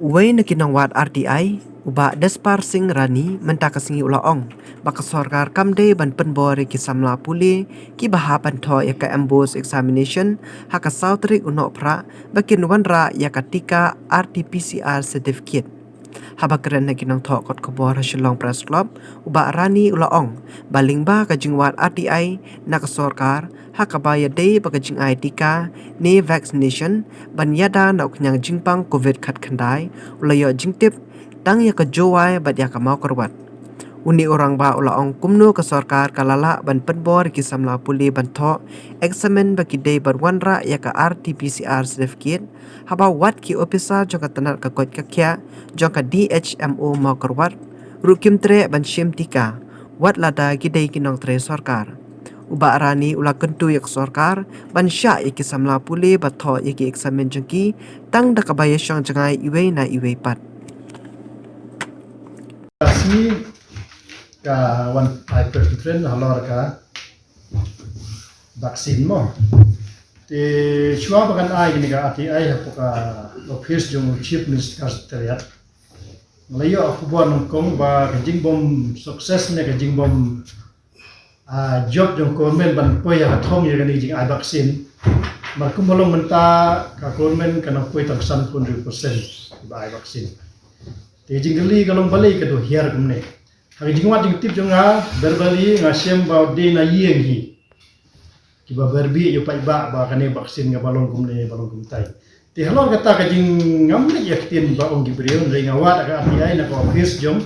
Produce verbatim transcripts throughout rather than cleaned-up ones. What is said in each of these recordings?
Uwei na ki nongwad R T I, u Bah Despar Singh Rani, mynta ka sngi u la ong ba ka sorkar kam dei ban pynbor ïa ki samla pule kiba hap ban thoh ïa ka MBOSE examination ha ka saw tarik u Nohprah ba kin wanrah ïa ka tika R T P C R certificate. Haba kren ha ki nongthoh kot khubor ha Shillong Press Club, u Bah Rani u la ong ba lyngba ka jingwad R T I na ka sorkar ha kaba ïadei bad ka jingai tika ne vaccination ban ïada na u khñiang jingpang COVID khatkhyndai, u la ïoh jingtip tang ïa ka Jowai bad ïa ka Mawkyrwat. Une u rangbah u la ong kumno ka sorkar ka la lah ban pynbor ïa ki samla pule ban thoh examen ba ki dei ban wanrah ïa ka R T P C R certificate, haba wat ki ophisar jong ka tnat ka koit ka khiah jong ka D H M O Mawkyrwat ruh kim treh ban shim tika, wat lada ki dei ki nongtrei sorkar. U Bah Rani u la kyntu ïa ka sorkar ban shah ïa ki samla pule ba thoh ïa ki examen jong ki tang da kaba ïashong jngai iwei na iwei pat. Ka sngi ka wan ai press conference halor ka vaccine mo. Te shuwa ba kan ai kane ka R T I hapoh ka office jong u Chief Minister Secretariat, nga la ïoh khubor nyngkong ba ka jingbym success ne ka jingbym, ah, jop jong government ban poi ha ka thong ïa kane ka jingai vaccine. Namar kumba long mynta ka government ka nang poi tang sanphew hynriew percent ba ai vaccine. Te jingkylli ka long balei ka dang hiar kumne. Ha ka jingwad jingtip jong nga, verbally nga shem ba dei na ïing hi. Kiba byrbi ïa u paidbah ba kane vaccine kaba long kumne ba long kumtai. Te halor kata ka jingngam leit ïa ktien ba ong ki briew, hynrei nga wad ka R T I na ka office jong,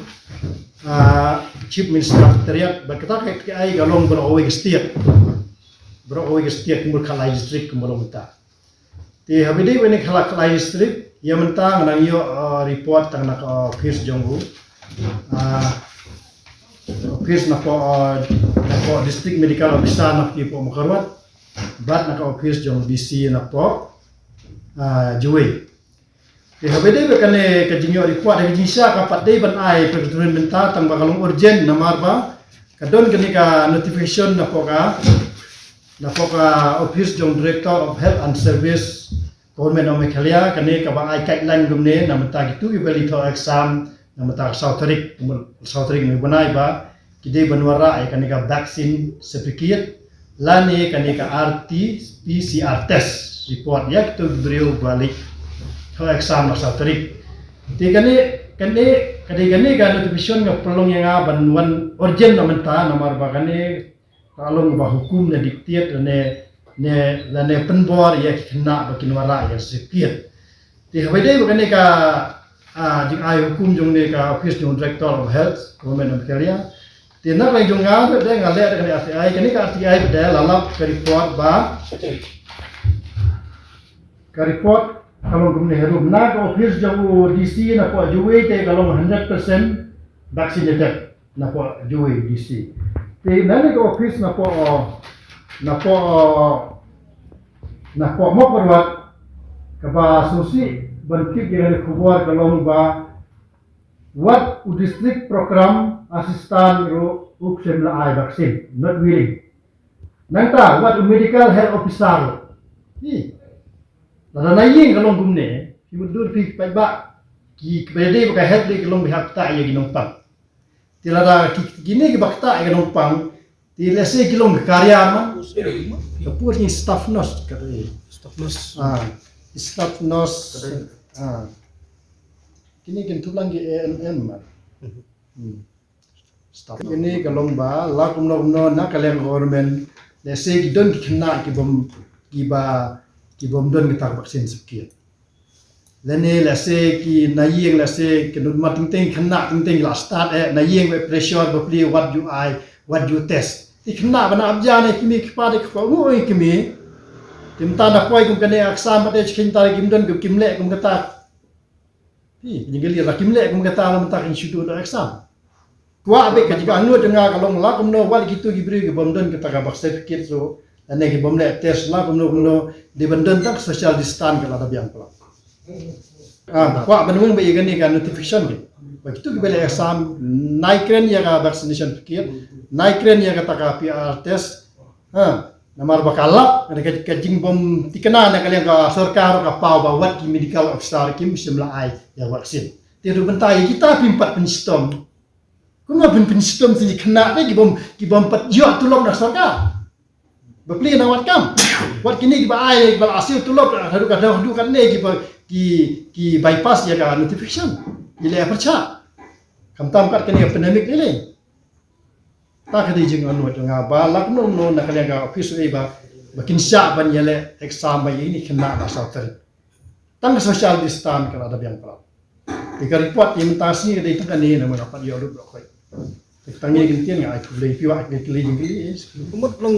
ah, Chief Minister Secretariat, ba kata ka R T I ka long baroh kawei ka state. Baroh kawei ka state kumba khatlai district kumba long kata. Te haba ïadei bad kane khatlai district, ïa mynta nga nang ïoh, ah, report tang na ka office jong u, ah, office napoh, ah, napoh District Medical Officer napoh Mawkyrwat, bad na ka office jong D C napoh, ah, Jowai. Te haba ïadei bad kane ka jingïoh report, ka jingshisha ka pat dei ban ai press conference mynta tang ba ka long urgent namar ba ka don kane ka notification napoh ka, napoh ka office jong Director of Health and Service, Government of Meghalaya, kane kaba ai guideline kumne na bynta kito kiba leit thoh exam na bynta ka saw tarik, saw tarik mynta u bnai ba ki dei ban wanrah ïa kane ka vaccine certificate lane kane ka R T P C R test report ïa kito ki briew ba leit thoh exam na saw tarik. Te kane, kane, kane, kane ka notification ka pynlong ïa nga ban wan urgent na mynta namar ba kane ka long ba hukum ne dictate ne, ne, ne pynbor ïa ki khynnah ba kin wanrah ïa ka certificate. Te haba ïadei bad kane ka, ah, jingai hukum jong kane ka office jong Director of Health, Government of Meghalaya. Te na ka jong nga ruh de nga leh da kane R T I, kane ka R T I ba de la lap ka report ba, ka report ka long kumne harum. Na ka office jong u D C napoh Jowai te ka long hundred percent vaccinated napoh Jowai D C. Te na kane ka office napoh, napoh, napoh Mawkyrwat kaba sngewsih ban tip ïa kane ka khubor ka long ba wat u district program assistant ruh u khlem la ai vaccine, not willing. Nangta wat u medical health officer ruh. Hi. Lada na ïing ka long kumne, ki mutdur phi paidbah, ki, kiba ïadei bad ka health dei ka long ba hap ktah ïa ki nongpang. Te lada ki, kine kiba ktah ïa ki nongpang, te lehse ki long ka carrier man. Ka pud ki staff nurse ka dei. Staff nurse. Ah, staff nurse. Ka dei. Ah. Kine kin tu lang ki A N M man. Hmm. Staff. Kine ka long ba la kumno kumno na ka liang government, lehse ki don ki khynnah ki bym, kiba, ki bym don kita ka vaccine certificate. Lane lehse ki na ïing, lehse ki nud ma teng teng, khynnah teng teng la stad eh, na ïing ba pressure ba plie wat ju ai, wat ju test. Ki khynnah ba na ap ja ne ki mei ki pa de ki pa ngu oi ki mei. Ki mynta na poi kum kane exam ba de chi kynta kim don kim leh kum kata. Hi, jingkylli la kim leh kum kata la mynta kin shu duh exam. Kwah beit ka jingangnud jong nga ka long la kumno wat kito ki briew ki bym don kata ka birth certificate ruh, lane ki bym leh test la kumno kumno, dei ban don tang social distance ka la da biang pla. Ah, kwah ban weng beit ïa kane ka notification ki. Ba kito kiba leh exam, nai kren ïa ka vaccination certificate, nai kren ïa kata ka P C R test. Ha. Namar ba ka lap, ka, ka jingbym tikna na ka liang ka sorkar ka paw ba wat ki medical officer kim shym la ai ïa vaccine. Te ruh mynta ïa kita phim pat pynshitom. Kumno phin pynshitom shi khynnah te ki bym, ki bym pat ïoh tulop na sorkar. Bapli na wat kam. Wat kine kiba ai, kiba la siew tulop, haduh ka, haduh katne kiba, ki, ki bypass ïa ka notification. Ki leh pyrshah. Khamtam kat kane ka pandemic ne lei. Ta ka dei jingangnud jong nga ba lak no no na ka liang ka office ei ba, ba kin shah ban ïaleh exam ba ïa kine khynnah ba saw tarik. Tang ka social distance ka la da biang palat. Te ka report ïa mynta sngi ka dei tang kane, namar nga pat ïoh lut ba khoi. Te tang ïa ka ktien nga ai khublei phi, wa ka kylli jingkylli. Ka mut long